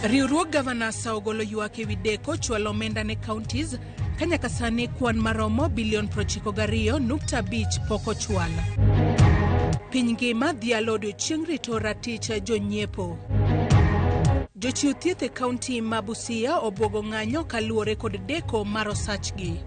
Riwruog Governors ogolo ywak ewi deko chwalo omenda ne counties ka nyaka sani kwan maromo bilion 92.5 pok ochwal. Piny ngima dhialo odiochieng' rito ratich jonyiepo. Jochiw thieth e kaunti ma Busia obwogo ng'anyo kaluwore kod deko mar osachgi.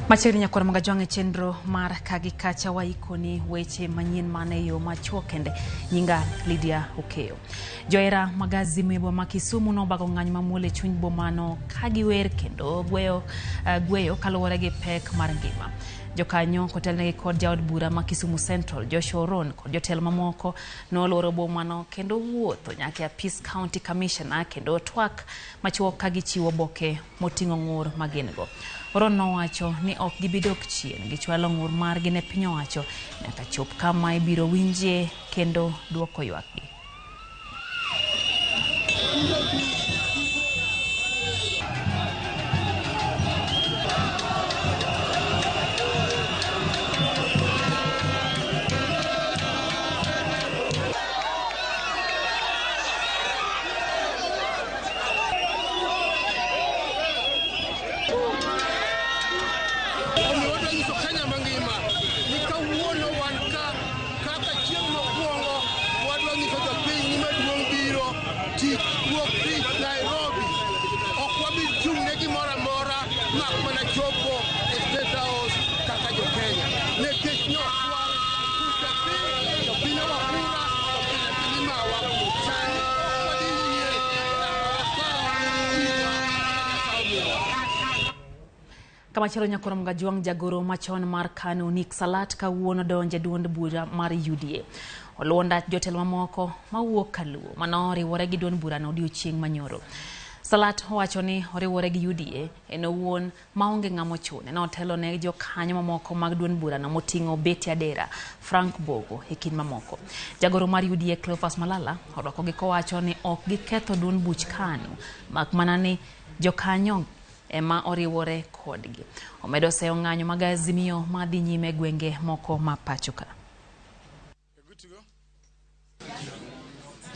Machiegni nyakwar Magajwang' e chenro mar ka gi kacha waikoni weche manyien mana e yo machuok kende. Nyinga Lydia Okeyo. Johera mag Azimio e boma ma Kisumu nobago ng'anyo mamuol e chuny bomano ka giwer kendo gweyo, gweyo kaluwore gi pek mar ngima. Jokanyo kotelnegi kod jaod bura ma Kisumu Central Joshua Oron kod jotelo mamoko noluoro bomano kendo wuotho nyaka e apis County Commissioner kendo twak machuok ka gichiwo oboke moting'o ng'ur ma gin go. Oron nowacho ni ok gibi dok chien gichwalo ng'ur margi ne piny owacho nyaka chop kama ibiro winjie kendo duoko ywakgi. Omiyo wadwa nyiso Kenya mangima ni kawuono wan ka kaka chieng' mokwongo wadwa nyiso jopiny ni maduong' biro tich wuok tich Nairobi. Ok wabi chung' ne gimoro amora mak mana chopo e State House kaka jo Kenya. Nikech nokwal jopiny, jopiny ogo kura, jopiny piny mawa. Sani ok wadhi yie nyaka wakaw gima Nyasaye omiyowa. Kamachielo Nyakwar Mgajwang' jagoro machon mar KANU Nick Salat kawuono donjo e duond bura mar UDA. Oluwo ndach jotelo mamoko mawuok Kaluo manoriwore gi duond burano odiochieng' manyoro. Salat owacho ni oriwore gi UDA en owuon maonge ng'ama ochune. Notelo ne jokanyo mamoko mag duond burano moting'o Betty Adera, Frank Bogo e kind mamoko. Jagoro mar UDA Cleophas Malala orwakogi kowacho ni ok giketho duond buch KANU mak mana ni jokanyo ema oriwore kodgi. Omedo seyo ng'anyo mag Azimio madhi nyime e gwenge moko ma pacho ka.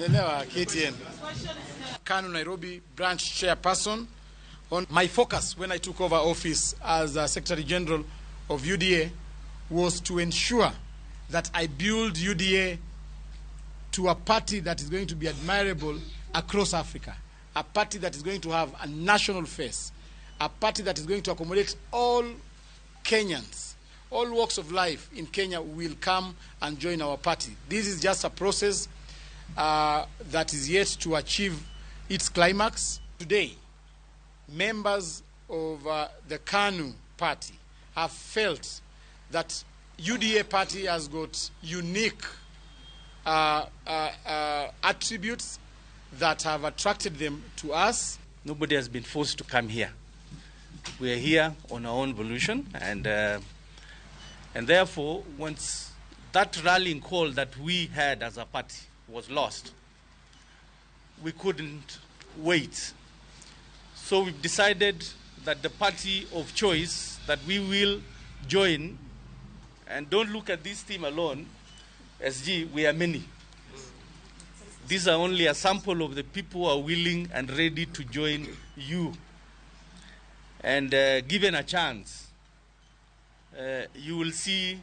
Elewa KTN. KANU Nairobi branch chairperson. On my focus when I took over office as Secretary General of UDA was to ensure that I build UDA to a party that is going to be admirable across Africa, a party that is going to have a national face, a party that is going to accommodate all Kenyans, all walks of life in Kenya will come and join our party. This is just a process that is yet to achieve its climax. Today, members of the KANU party have felt that UDA party has got unique attributes that have attracted them to us. Nobody has been forced to come here. We are here on our own volition, and therefore, once that rallying call that we had as a party was lost, we couldn't wait. So we've decided that the party of choice that we will join, and don't look at this team alone, SG, we are many. These are only a sample of the people who are willing and ready to join you. And given a chance, you will see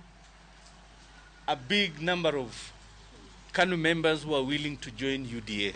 a big number of KANU members who are willing to join UDA.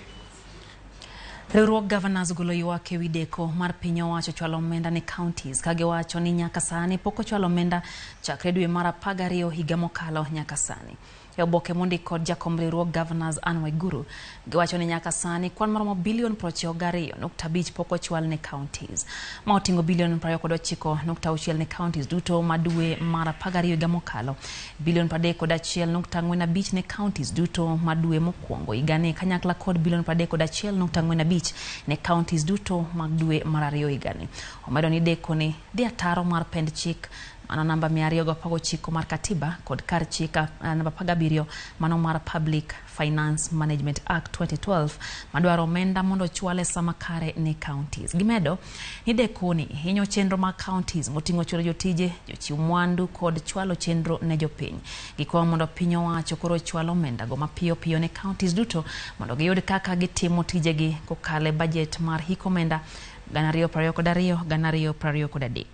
Riwruog Governors ogolo ywak ewi deko mar piny owacho chwalo omenda ne counties ka giwacho ni nyaka sani pok ochwal omenda chakre dwe mar 12 higa mokalo nyaka sani. E oboke mondik kod jakom riwruog Governors Anne Waiguru, giwacho ni nyaka sani kwan maromo bilion 92.5 pok ochwal ne counties. Ma oting'o bilion 29.6 ne counties duto ma dwe mar 12 higa mokalo, bilion 31.45 ne counties duto ma dwe mokwongo higani kanyakla kod bilion 31.45 ne counties duto mag dwe mar 2 higani. Omedo ni deko ni dhi ataro mar pend chik Mano namba 219 mar katiba kod kar chik namba 17 mano mar Public Finance Management Act 2012 madwaro omenda mondo ochwal e sama kare ne counties. Gimedo ni dekoni hinyo chenro mag counties moting'o chulo jotije, jochiw mwandu kod chwalo chenro ne jopiny. Gikwayo mondo piny owacho koro ochwal omenda go mapiyo piyo ne counties duto mondo giyud kaka gitimo tijegi kokalo e bajet mar hik omenda 2022 2023.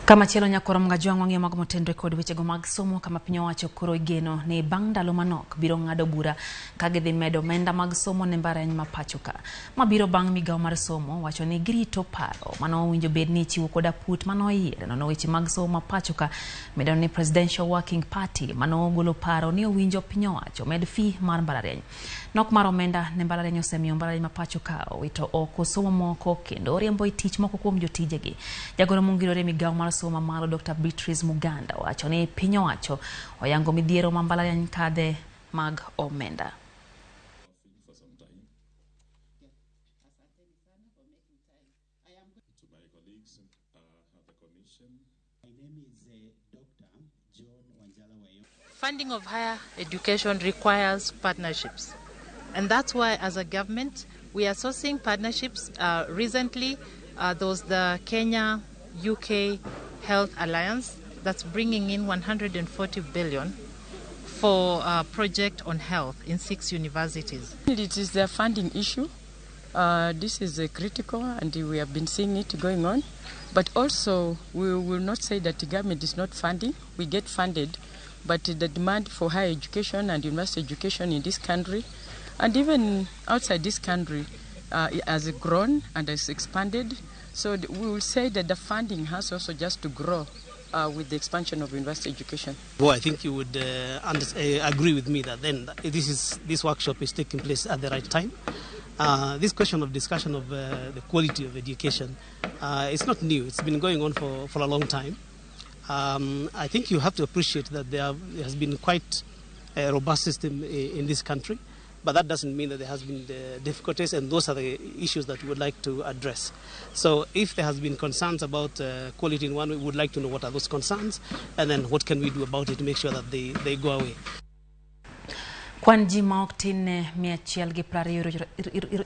Kamachielo nyakoro Mgajwang' wang'iyo mago motenore kod wechego mag somo kama piny owacho koro igeno ni bang' ndalo manok biro ng'ado bura ka gidhi medo omenda mag somo ne mbalariany ma pacho ka. Mabiro bang' migawo mar somo wacho ni girito paro mano owinjo bed ni ichiwo kod aput mano oyier nono weche mag somo ma pacho ka. Medo ni Presidential Working Party mano ogolo paro ni owinjo piny owacho med fee mar mbalariany. Nok mar omenda ne mbalariany osemiyo mbalariany ma pacho ka owito oko somo moko kendo oriembo e tich moko kuom jotijegi. Jagoro mongirore migawo mar somo mamalo Dr. Beatrice Muganda wacho ni piny owacho oyango midhiero ma mbalariany kadhe mag omenda. Funding of higher education requires partnerships. And that's why, as a government, we are sourcing partnerships. Recently, there was the Kenya UK Health Alliance that's bringing in 140 billion for a project on health in 6 universities. It is the funding issue. This is critical, and we have been seeing it going on. But also, we will not say that the government is not funding. We get funded, but the demand for higher education and university education in this country, and even outside this country, has grown and has expanded. So we will say that the funding has also just to grow with the expansion of university education. Well, I think you would agree with me that then this workshop is taking place at the right time. This question of discussion of the quality of education, it's not new. It's been going on for a long time. I think you have to appreciate that there has been quite a robust system in this country, but that doesn't mean that there has been difficulties, and those are the issues that we would like to address. So if there has been concerns about quality in one, we would like to know what are those concerns, and then what can we do about it to make sure that they go away. Kwan ji ma ok tin ne 120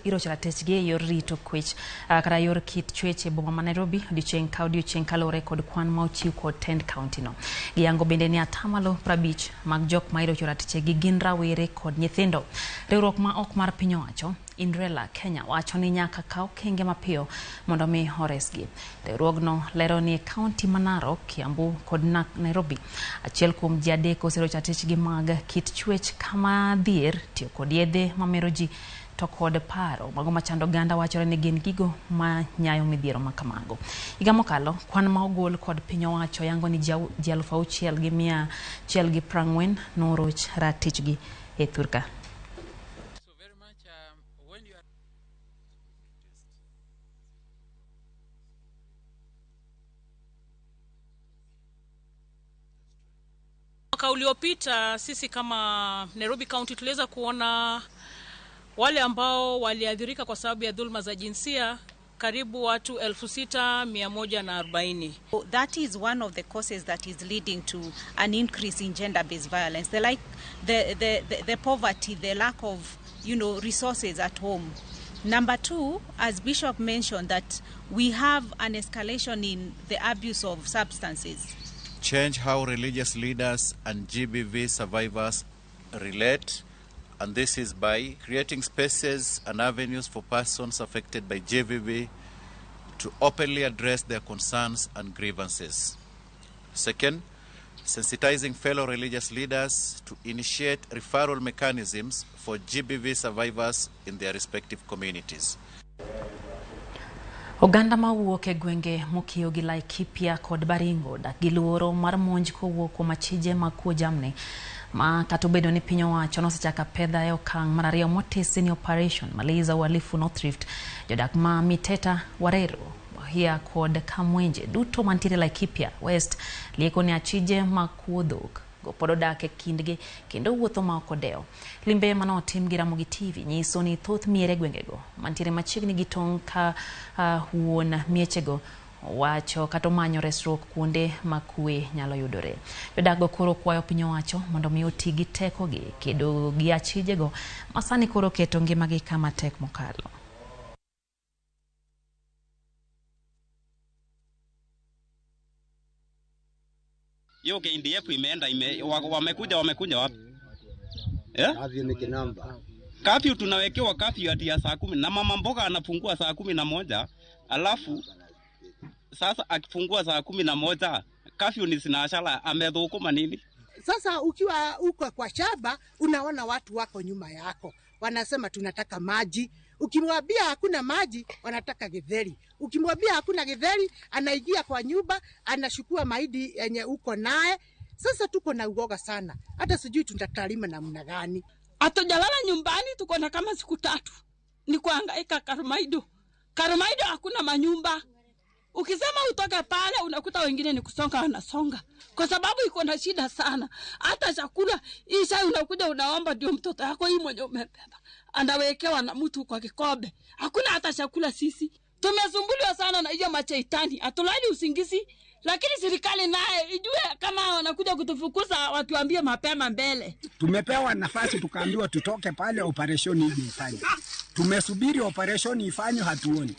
irocho ratechgi e yor rito kwech kata yor kit chwech e boma ma Nairobi odiochieng' ka odiochieng' kaluwore kod kwan ma ochiw kod tend kaunti no. Giyango bende ni atamalo 50 mag jok ma irocho ratechegi gin rawere kod nyithindo. Riwruok ma ok mar piny owacho Indrela Kenya wacho ni nyaka kaw okenge mapiyo mondo mi oresgi. Riwruogno lero ni e kaunti ma Narok, Kiambu kod Nairobi, achiel kuom ji 3 oserocho ratechgi mag kit chwech kama dhier, tiyo kod yedhe mamero ji to kod paro mago machando oganda wachore ni gin gigo ma nyayo midhiero ma kamago. Higa mokalo, kwan ma ogol kod piny owacho yango ni ji 6,140 noroch ratichgi e thurka. Mwaka uliopita sisi kama Nairobi County tuliweza kuona wale ambao waliathirika kwa sababu ya dhulma za jinsia karibu watu 6,140. That is one of the causes that is leading to an increase in gender-based violence. The poverty, the lack of, resources at home. Number two, as Bishop mentioned, that we have an escalation in the abuse of substances. Change how religious leaders and GBV survivors relate, and this is by creating spaces and avenues for persons affected by GBV to openly address their concerns and grievances. Second, sensitizing fellow religious leaders to initiate referral mechanisms for GBV survivors in their respective communities. Oganda mawuok e gwenge mokiewo gi Laikipia kod Baringo dak gi luoro mar monj kowuok kuom achije mag kuo jamni. Ma kata obedo ni piny owacho nosechako apedha e okang' mar ariyo motisi ni Operation Maliza Uhalifu North Rift, jodak ma Miteta, Warero, Wahia kod Kamwenje duto mantiere Laikipia West lieko ni achije mag kuo dhok go pod odak e kindgi kendo wuotho ma ok odewo. Limbe manotim gi Ramogi TV nyiso ni thoth miere gwengego mantiere machiegni gi tong' ka wuon miechego wacho kata omanyo resruok kuonde ma kwe nyalo yudore. Jodak go koro kwayo piny owacho mondo mi oti gi tekogi kedo gi achijego ma sani koro keto ngimagi kama tek mokalo. Hiyo KNDF imeenda wamekuja wapi? Eh? Kafyu tunawekewa kafyu hadi ya saa 10 na mama mboga anafungua saa 11, alafu sasa akifungua saa 11 kafyu ni sinashala amedhukuma nini? Sasa ukiwa uko kwa shamba unaona watu wako nyuma yako wanasema tunataka maji. Ukimwambia hakuna maji wanataka githeri. Ukimwambia hakuna githeri anaingia kwa nyumba anashukua mahindi yenye uko naye. Sasa tuko na uoga sana, hata sijui tutatalima namna gani. Hatujalala nyumbani, tuko na kama siku 3 ni kuhangaika Karumaido. Karumaido hakuna manyumba. Ukisema utoke pale unakuta wengine ni kusonga wanasonga, kwa sababu iko na shida sana. Hata chakula isha unakuja unaomba ndio mtoto yako hii mwenye umebeba anawekewa na mtu kwa kikombe. Hakuna hata chakula. Sisi tumesumbuliwa sana na hiyo machaitani, hatulali usingizi. Lakini serikali naye ijue kama wanakuja kutufukuza watuambie mapema mbele. Tumepewa nafasi tukaambiwa tutoke pale operation ije ifanywe. Tumesubiri operation ifanywe, hatuoni.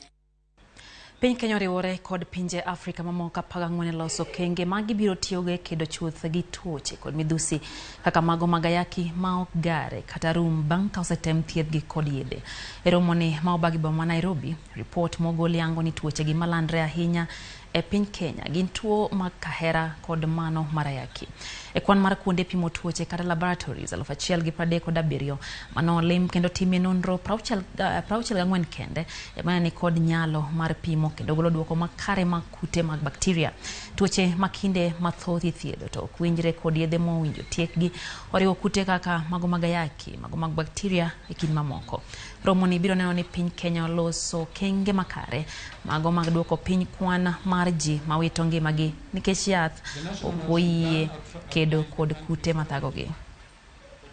Piny Kenya oriwore kod pinje Afrika mamoko 14 loso okenge ma gibiro tiyogo e kedo chuth gi tuoche kod midhusi kaka mago mag ayaki ma ok gare kata rum bang' ka osetem thiedhgi kod yedhe. E romoni ma obagi boma ma Nairobi, ripot mogol yango ni tuoche gi malandre ahinya e piny Kenya gin tuo mag kahera kod mano mar ayaki. E kwan mar kuonde pimo tuoche kata laboratories 1037 manolim kendo timie nonro 64 kende ema ni kod nyalo mar pimo kendo golo duoko makare mag kute mag bakteria. Tuoche ma kinde mathoth ithiedho to ok winjre kod yedhe mowinjo tiekgi oriwo kute kaka mago mag ayaki, mago mag bakteria e kind mamoko. Romoni biro neno ni piny Kenya oloso okenge makare mago mag duoko piny kwan mar ji mawito ngimagi nikech yath ok oyie kedo kod kute mathagogi.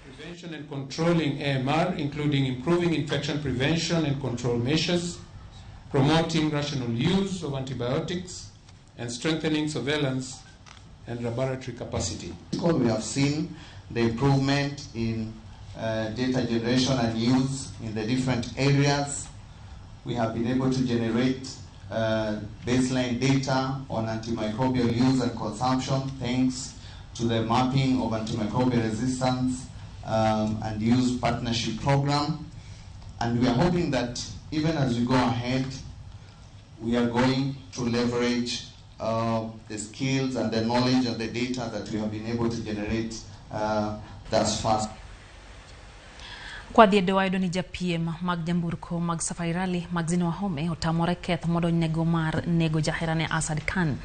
Prevention and controlling AMR, including improving infection prevention and control measures, promoting rational use of antibiotics, and strengthening surveillance and laboratory capacity. We have seen the improvement in data generation and use in the different areas. We have been able to generate baseline data on antimicrobial use and consumption thanks to the mapping of antimicrobial resistance and use partnership program. And we are hoping that even as we go ahead, we are going to leverage the skills and the knowledge and the data that we have been able to generate thus far. Kwa dhiedo wayudo ni japiem mag jamburko mag Safari Rally Maxine Wahome otamore keth modonjnego mar nego jaherane Asad Khan.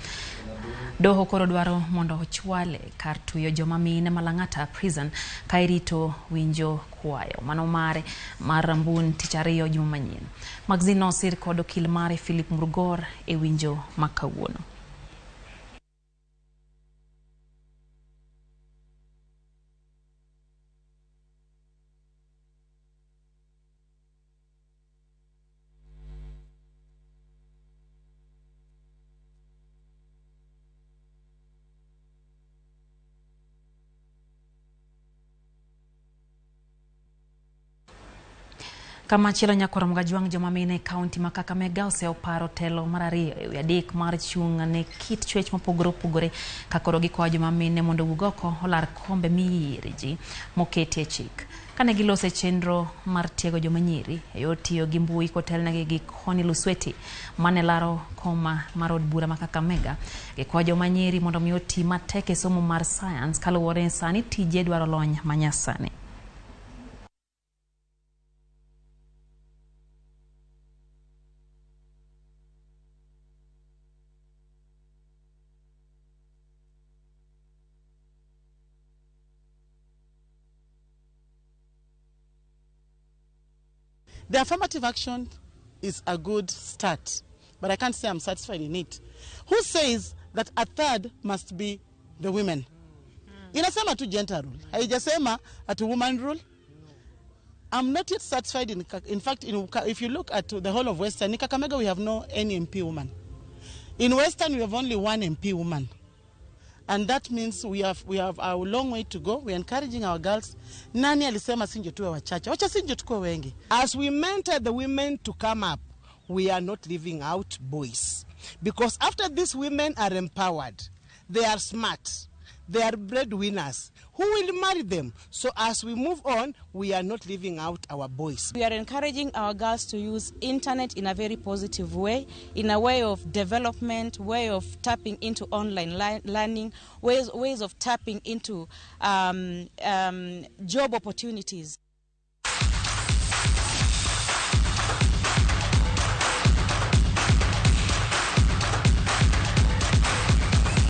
Doho koro dwaro mondo ochwale kar tuyo joma mine ma Lang'ata Prison ka irito winjo kwayo mano mare mar Rambun tich ariyo juma manyien. Maxine nosir kod okil mare Philip Murgor e winjo ma kawuono. Kamachielo nyakwar Mgajwang' joma mine e kaunti ma Kakamega oseoparo telo mar ariyo ewi adek mar chung' ne kit chwech mopogore opogore ka koro gikwayo joma mine mondo owuog oko olar kombe miyiere ji moketi e chik. Kane gilose chenro mar tiego joma nyiri e yor tiyo gi mbui kotelnegi gi Connie Lusweti mane laro koma mar od bura ma Kakamega, gikwayo joma nyiri mondo mi oti matek e somo mar sayans kaluwore ni sani tije dwaro lony manyasani. The affirmative action is a good start, but I can't say I'm satisfied in it. Who says that a third must be the women? Inasema tu gender rule. Haijasema ati woman rule. I'm not yet satisfied. In fact, if you look at the whole of Western, in Kakamega we have no any MP woman. In Western we have only one MP woman. And that means we have a long way to go. We are encouraging our girls. Nani alisema sinje tuwe wachache? Wacha sinje tukue wengi. As we mentor the women to come up, we are not leaving out boys. Because after these women are empowered, they are smart, they are breadwinners. Who will marry them? So as we move on, we are not leaving out our boys. We are encouraging our girls to use internet in a very positive way, in a way of development, way of tapping into online learning, ways of tapping into job opportunities.